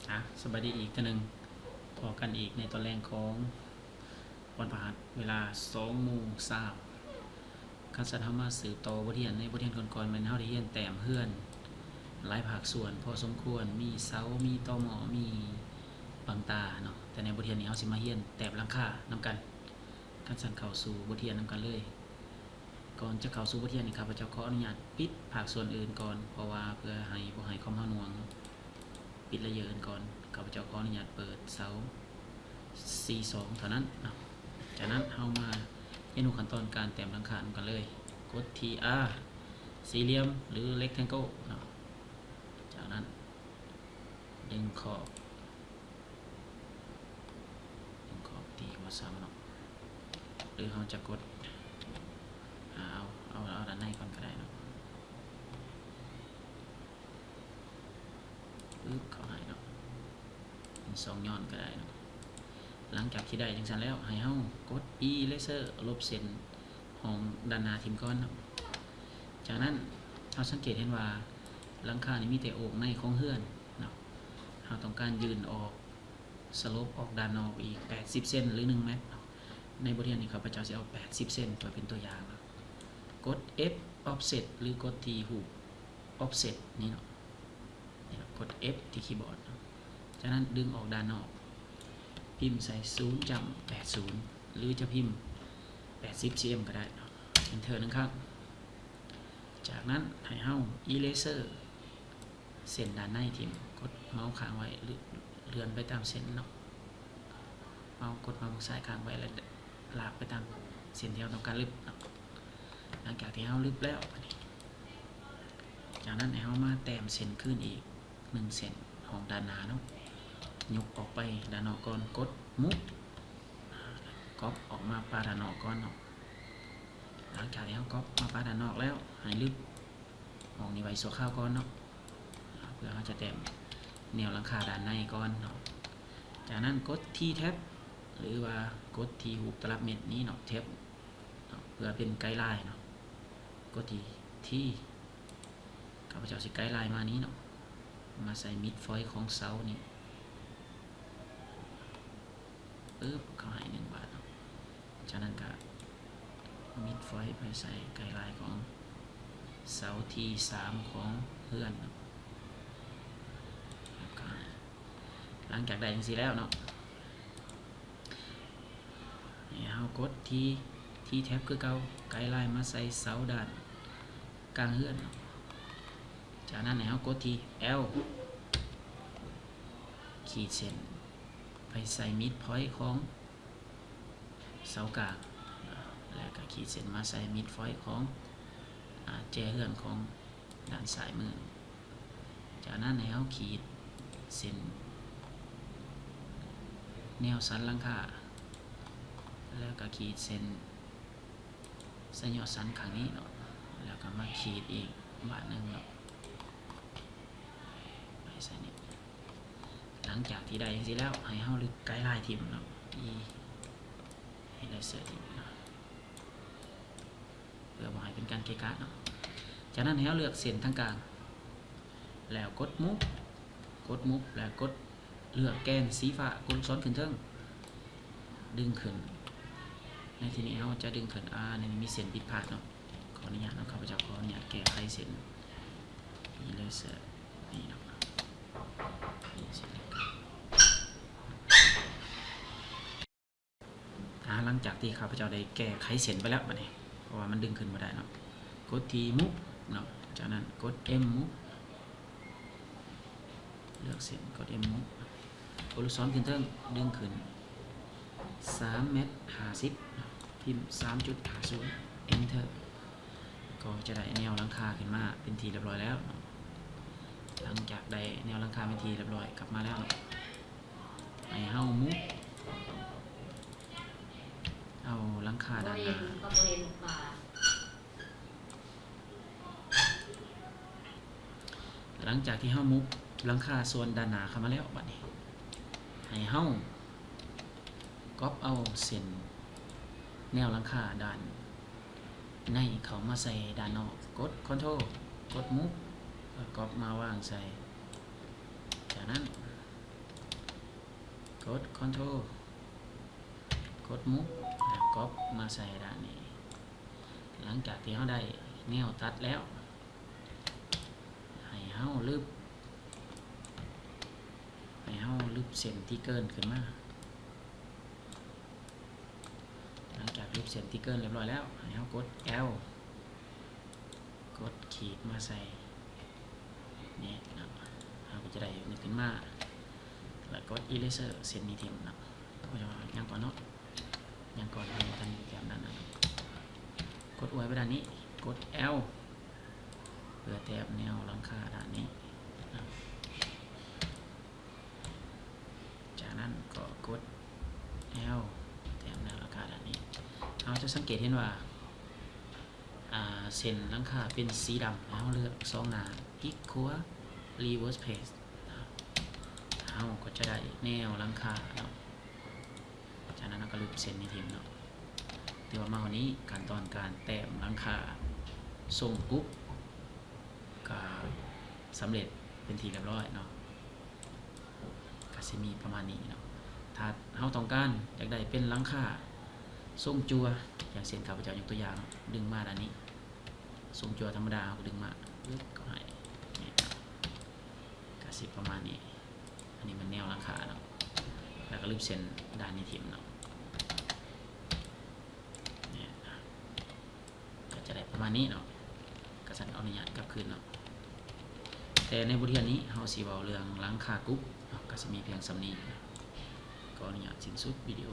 ອາ ສະບາຍດີອີກເທື່ອໜຶ່ງ, ພໍ້ກັນອີກໃນຕອນແລງຂອງວັນພະຫັດ ເວລາສອງໂມງຊາວ. ຄັນຊັ້ນເຮົາມາສືບຕໍ່ບົດຮຽນໃນບົດຮຽນກ່ອນໆ ແມ່ນເຮົາໄດ້ຮຽນແຕ້ມເຮືອນຫຼາຍພາກສ່ວນພໍສົມຄວນ, ມີເສົາ, ມີຕໍໝໍ້, ມີບັງຕາເນາະ, ແຕ່ໃນບົດຮຽນນີ້ເຮົາຊິມາຮຽນແຕ້ມຫຼັງຄານຳກັນ. ຄັນຊັ້ນເຂົ້າສູ່ບົດຮຽນນຳກັນເລີຍ. ກ່ອນຈະເຂົ້າສູ່ບົດຮຽນນີ້ ຂ້າພະເຈົ້າຂໍອະນຸຍາດປິດພາກສ່ວນອື່ນກ່ອນ ເພາະວ່າເພື່ອໃຫ້ບໍ່ໃຫ້ຄອມເຮົາໜ່ວງ, ປິດເລເຢີອື່ນກ່ອນ. ຂ້າພະເຈົ້າຂໍອະນຸຍາດເປີດເສົາຊີຊອງເທົ່ານັ້ນເນາະ. ຈາກນັ້ນເຮົາມາຮຽນຮູ້ຂັ້ນຕອນການແຕ້ມຫຼັງຄານຳກັນເລີຍ. ກົດທີ່ R ສີ່ຫຼ່ຽມ ຫຼື rectangle ເນາະ. ຈາກນັ້ນດຶງຂອບ ດຶງຂອບຕີຫົວເສົາເນາະ ຫຼືເຮົາຈະກົດ ອາ ເອົາ ເອົາ ເອົາດ້ານໃນກ່ອນກໍໄດ້ເນາະ. ປຶບ ເຂົ້າໃຫ້ເນາະ ເປັນຊ່ອງຍ້ອນກໍໄດ້ເນາະ. ຫຼັງຈາກທີ່ໄດ້ຈັ່ງຊັ້ນແລ້ວ ໃຫ້ເຮົາກົດ eraser ລົບເສັ້ນຫ້ອງດ້ານໜ້າຖິ້ມກ່ອນເນາະ. ຈາກນັ້ນເຮົາສັງເກດເຫັນວ່າຫຼັງຄານີ້ມີແຕ່ໂອກໃນຂອງເຮືອນເນາະ, ເຮົາຕ້ອງການຍື່ນອອກ slope ອອກດ້ານນອກອີກແປດສິບເຊັນ ຫຼື ໜຶ່ງແມັດເນາະ. ໃນບົດຮຽນນີ້ ຂ້າພະເຈົ້າຊິເອົາແປດສິບເຊັນເພື່ອເປັນຕົວຢ່າງເນາະ. ກົດ F offset ຫຼື ກົດທີ່ຮູບ offset ນີ້ເນາະ. ນີ້ເນາະ ກົດ F ທີ່ຄີບອດເນາະ. ຈາກນັ້ນດຶງອອກດ້ານນອກ, ພິມໃສ່ສູນຈ້ຳແປດສູນ ຫຼື ຈະພິມແປດສິບ cm ກໍໄດ້ເນາະ. Enter ໜຶ່ງຄັ້ງ. ຈາກນັ້ນໃຫ້ເຮົາ eraser ເສັ້ນດ້ານໃນຖິ້ມ, ກົດເມົາຄ້າງໄວ້ ເລື່ອນໄປຕາມເສັ້ນເນາະ. ເມົາ ກົດເມົາມືຊ້າຍຄ້າງໄວ້ ແລະ ລາກໄປຕາມເສັ້ນທີ່ເຮົາຕ້ອງການລຶບເນາະ. ຫຼັງຈາກທີ່ເຮົາລຶບແລ້ວ ຈາກນັ້ນໃຫ້ເຮົາມາແຕ້ມເສັ້ນຄືນອີກໜຶ່ງເສັ້ນຂອງດ້ານໜ້າເນາະ. ຍົກອອກໄປດ້ານນອກກ່ອນ, ກົດ Move ກອບອອກມາປະດ້ານນອກກ່ອນເນາະ. ຫຼັງຈາກທີ່ເຮົາກອບມາປະດ້ານນອກແລ້ວ ໃຫ້ລຶບ ຫ້ອງນີ້ໄວ້ຊົ່ວຄາວກ່ອນເນາະ ເພື່ອເຮົາຈະແຕ້ມແນວຫຼັງຄາດ້ານໃນກ່ອນເນາະ. ຈາກນັ້ນກົດ T tab ຫຼືວ່າກົດທີ່ຮູບຕະລັບເມັດນີ້ເນາະ tab ເນາະ ເພື່ອເປັນໄກລາຍເນາະ. ກົດທີ່ T ຂ້າພະເຈົ້າຊິໄກລາຍມານີ້ເນາະ ມາໃສ່ midpoint ຂອງເສົານີ້. ປຶບ ເຂົາໃຫ້ໜຶ່ງບາດເນາະ. ຈາກນັ້ນກະ midpoint ໄປໃສ່ໄກລາຍຂອງເສົາທີສາມຂອງເຮືອນເນາະ. ຫຼັງຈາກໄດ້ຈັ່ງຊີ້ແລ້ວເນາະ ໃຫ້ເຮົາກົດທີ່ T tab ຄືເກົ່າ ໄກລາຍມາໃສ່ເສົາດ້ານກາງເຮືອນເນາະ. ຈາກນັ້ນໃຫ້ເຮົາກົດທີ່ L ຂີດເສັ້ນ ໄປໃສ່ midpoint ຂອງເສົາກາງ ແລ້ວກໍຂີດເສັ້ນມາໃສ່ midpoint ຂອງ ອາ ແຈເຮືອນຂອງດ້ານຊ້າຍມື. ຈາກນັ້ນໃຫ້ເຮົາຂີດເສັ້ນແນວສັນຫຼັງຄາ ແລ້ວກໍຂີດເສັ້ນ ໃສ່ຍອດສັນຂ້າງນີ້ເນາະ ແລ້ວກໍມາຂີດອີກບາດໜຶ່ງເນາະ ໄປໃສ່ນີ້. ຫຼັງຈາກທີ່ໄດ້ຈັ່ງຊີ້ແລ້ວ ໃຫ້ເຮົາລຶບໄກລາຍຖິ້ມເນາະ ອີ eraser ຖິ້ມເນາະ ເພື່ອບໍ່ໃຫ້ເປັນການເກະກະເນາະ. ຈາກນັ້ນໃຫ້ເຮົາເລືອກເສັ້ນທາງກາງ ແລ້ວກົດ Move ກົດ Move ແລ້ວກົດ ເລືອກແກນສີຟ້າ ກົດລູກສອນຂຶ້ນເທິງ ດຶງຂຶ້ນ. ໃນທີ່ນີ້ເຮົາຈະດຶງຂຶ້ນ ອາ ໃນນີ້ມີເສັ້ນຜິດພາດເນາະ ຂໍອະນຸຍາດເນາະ ຂ້າພະເຈົ້າຂໍອະນຸຍາດແກ້ໄຂເສັ້ນ eraser ນີ້ເນາະ. ອາ ຫຼັງຈາກທີ່ຂ້າພະເຈົ້າໄດ້ແກ້ໄຂເສັ້ນໄປແລ້ວ ບາດນີ້ ເພາະວ່າມັນດຶງຂຶ້ນບໍ່ໄດ້ເນາະ ກົດທີ່ Move ເນາະ. ຈາກນັ້ນກົດ M Move ເລືອກເສັ້ນ ກົດ M Move ກົດລູກສອນຂຶ້ນເທິງ ດຶງຂຶ້ນສາມແມັດຫ້າສິບ ພິມສາມຈຸດຫ້າສູນ Enter ກໍຈະໄດ້ແນວຫຼັງຄາຂຶ້ນມາເປັນທີ່ຮຽບຮ້ອຍແລ້ວເນາະ. ຫຼັງຈາກໄດ້ແນວຫຼັງຄາເປັນທີ່ຮຽບຮ້ອຍ ກັບມາແລ້ວເນາະ ໃຫ້ເຮົາ Move ເອົາຫຼັງຄາດ້ານໜ້າ. ຫຼັງຈາກທີ່ເຮົາ Move ຫຼັງຄາສ່ວນດ້ານໜ້າເຂົ້າມາແລ້ວ ບາດນີ້ໃຫ້ເຮົາກອບເອົາເສັ້ນແນວຫຼັງຄາດ້ານໃນເຂົ້າມາໃສ່ດ້ານນອກ. ກົດ Ctrl ກົດ Move ແລ້ວກອບມາວາງໃສ່. ຈາກນັ້ນ ກົດ Ctrl ກົດ Move ແລ້ວກັອບມາໃສ່ດ້ານນີ້. ຫຼັງຈາກທີ່ເຮົາໄດ້ແນວຕັດແລ້ວ ໃຫ້ເຮົາລຶບ ໃຫ້ເຮົາລຶບເສັ້ນທີ່ເກີນຂຶ້ນມາ. ຫຼັງຈາກລຶບເສັ້ນທີ່ເກີນຮຽບຮ້ອຍແລ້ວ ໃຫ້ເຮົາກົດ L ກົດຂີດມາໃສ່ນີ້ເນາະ ເຮົາກໍຈະໄດ້ນີ້ຂຶ້ນມາ ແລ້ວກົດ Eraser ເສັ້ນນີ້ຖິ້ມເນາະ. ໂອ້ຍ ຍັງກ່ອນເນາະ ຍັງກ່ອນ ຍັງບໍ່ທັນແຕ້ມດ້ານນັ້ນ. ກົດອວຍໄປດ້ານນີ້ ກົດ L ເພື່ອແຕ້ມແນວຫຼັງຄາດ້ານນີ້ເນາະ. ຈາກນັ້ນກໍກົດ L ແຕ້ມແນວຫຼັງຄາດ້ານນີ້. ເຮົາຈະສັງເກດເຫັນວ່າ ອ່າ ເສັ້ນຫຼັງຄາເປັນສີດຳ. ເຮົາເລືອກສອງໜ້າ Equal Reverse Place ເຮົາກໍຈະໄດ້ແນວຫຼັງຄາເນາະ. ຈາກນັ້ນເຮົາກໍລຶບເສັ້ນນີ້ຖິ້ມເນາະ. ຖືວ່າມາຮອດນີ້ ຂັ້ນຕອນການແຕ້ມຫຼັງຄາຊົງກຸບ ກໍສຳເລັດເປັນທີ່ຮຽບຮ້ອຍເນາະ. ກໍຊິມີປະມານນີ້ເນາະ. ຖ້າເຮົາຕ້ອງການຢາກໄດ້ເປັນຫຼັງຄາຊົງຈົວ ຢ່າງເຊັ່ນ ຂ້າພະເຈົ້າຍົກຕົວຢ່າງເນາະ ດຶງມາດ້ານນີ້ ຊົງຈົວທຳມະດາ ເຮົາກໍດຶງມາ ປຶບ ກໍໃຫ້ ນີ້ເນາະ ກໍຊິປະມານນີ້. ອັນນີ້ແມ່ນແນວຫຼັງຄາເນາະ ແລ້ວກໍລຶບເສັ້ນດ້ານນີ້ຖິ້ມເນາະ. ນີ້ ກໍຈະໄດ້ປະມານນີ້ເນາະ. ກະຊັ້ນ ຂໍອະນຸຍາດກັບຄືນເນາະ. ແຕ່ໃນບົດຮຽນນີ້ເຮົາຊິເວົ້າເລື່ອງຫຼັງຄາກຸບເນາະ ກະຊິມີພຽງສ່ຳນີ້. ຂໍອະນຸຍາດສິ້ນສຸດວິດີໂອ.